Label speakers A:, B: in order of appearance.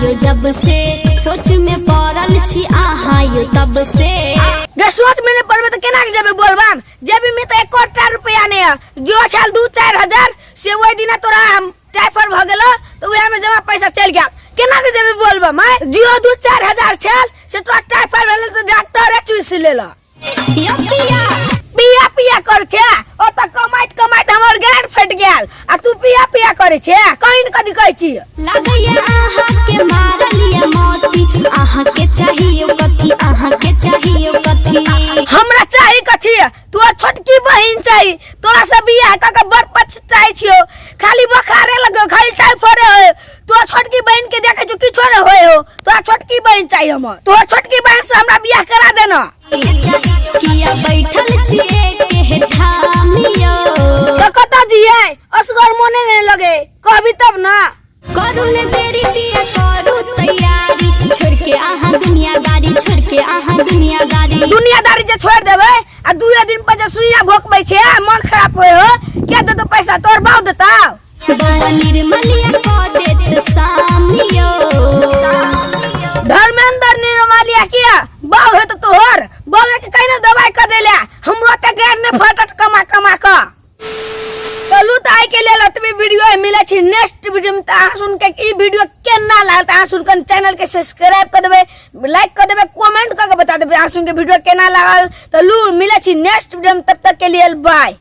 A: यो जब से, सोच में पड़ल छी अहाँ यो तब से।
B: गे सोच में नहीं पड़बे तो केना के जेबे बोलबम? जेबी में तो एकोटा रुपया नहीं है। जो छल 2-4 हजार से ओहि दिना तोरा हम टाइफाइड भ गेलो तो वएह में जमा पैसा चल गया। केना के जेबे बोलबम? आय जो 2-4 हजार छल से तोरा टाइफाइड भेल तो डॉक्टर चूस लेला।
A: यो पिया।
B: पिया पिया कर छे, ओ त कमाइत कमाइत हमर गांड फट गेल आ तू पिया पिया करे छे। कहीं न कदी कहै छी।
A: लागैया अहाँ के मारल ये मोती, अहाँ के चाहियो कथी? अहाँ के चाहियो कथी?
B: हमरा चाही कथी? तोर छोटकी बहिन चाही। तोरा से बियाह क के बड़ पछताई छियो। खाली बोखारे लगो, खाली टाइफाइड होय। तोर छोटकी बहिन के देखे छो, किछो ने होय हो। तोरा छोटकी बहिन चाही हमर। तोर छोटकी बहिन से हमरा बियाह करा देना।
A: किया बैठल छी एके ठाम यो?
B: तो कतऽ जियै? असगर मोने नहीं लगे, कहबी तब ना।
A: करू ने देरी पिया, करू तैयारी, छोड़ के अहाँ दुनियादारी, छोड़ के अहाँ दुनियादारी।
B: दुनियादारी जे छोड़ देबै आ दुए दिन पर जे सुइया भोकबै छै, मन खराब होय हो। के देतो पैसा? तोर बाप देता?
A: बड़ा निर्मलिया क देत सामियो।
B: धर्मेंद्र निर्मलिया किया बाऊ है तो तोहर बाऊ के कहीं ना दवाई कर देले। हमरो ते गैर ने फटत कमा कमा क। चलू त आइ के लेल अतबे वीडियो है। मिले छी नेक्स्ट वीडियो में। त अहाँ सुन के ई वीडियो केना लागल त अहाँ सुन के चैनल के सब्सक्राइब कर देबै, लाइक कर देबै, कमेंट कर के बता देबै अहाँ सुन के वीडियो केना लागल। त लू मिले छी नेक्स्ट वीडियो में, तब तक के लिए बाय।